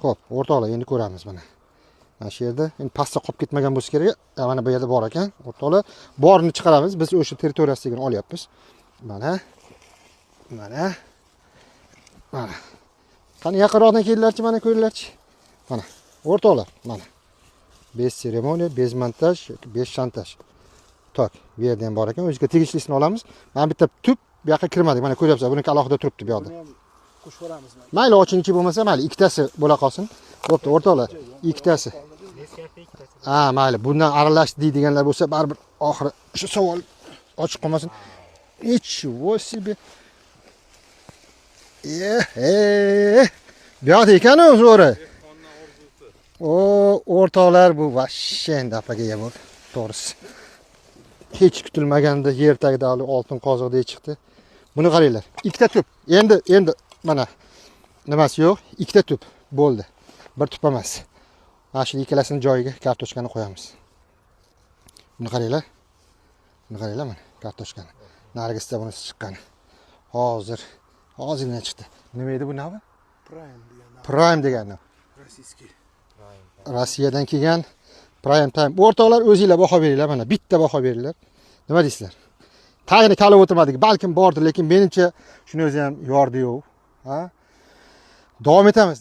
Xo'p, o'rtoqlar, endi ko'ramiz mana. Mana shu yerda endi pastda qolib ketmagan bo'lsa kerak. Mana bu yerda bor ekan. O'rtoqlar, borini chiqaramiz. Biz o'sha territoriyasidagini olyapmiz. Mana. Mana. Mana. Qani, yaqinroqdan kelinglarchi, mana ko'ringlarchi. Mana. O'rtoqlar, mana. Без церемония, без монтаж, без шантаж. Так, bu yerda ham bor ekan. O'ziga tegishlisini olamiz. Mana bitta tup bu yoqqa kirmadik. Mana ko'ryapsizlar, buniki alohida turibdi bu yoqda. Buni ham qo'shib yuboramiz. Mayli, ochinchi bo'lmasa, mayli, ikkitasi bo'la qolsin. Bo'pti, o'rtoqlar, ikkitasi. Nescafe ikkitasi. Ha, mayli, bundan aralashdi deydiganlar bo'lsa, baribir oxiri shu savol ochiq qolmasin. Ничего себе. Eh, bu yoqda ekan-u zo'ri. O, o'rtoqlar, bu вообще endi apaga ega bo'ldi. To'g'risi. Hech kutilmaganda yer tagida hali oltin qoziqdek chiqdi. Buni qaranglar. Ikkita tup. Endi mana nimasi yo'q, ikkita tup bo'ldi. Bir tup emas. Mana shu ikkalasini joyiga kartoshkani qo'yamiz. Buni qaranglar. Buni qaranglar, mana kartoshkani. Narigisida bunisi chiqqani. Hozir, hozirgina chiqdi. Nima edi bu navi? Prime degan. Prime degan nav. Российский. Rossiyadan kelgan Prime Time. O'rtoqlar, o'zinglar baho beringlar, mana bitta baho beringlar. Nima deysizlar? Tagini kalib o'tirmadik. Balkim bordir, lekin menimcha shuni o'zi ham yordi yo'q. Ha? Davom etamiz.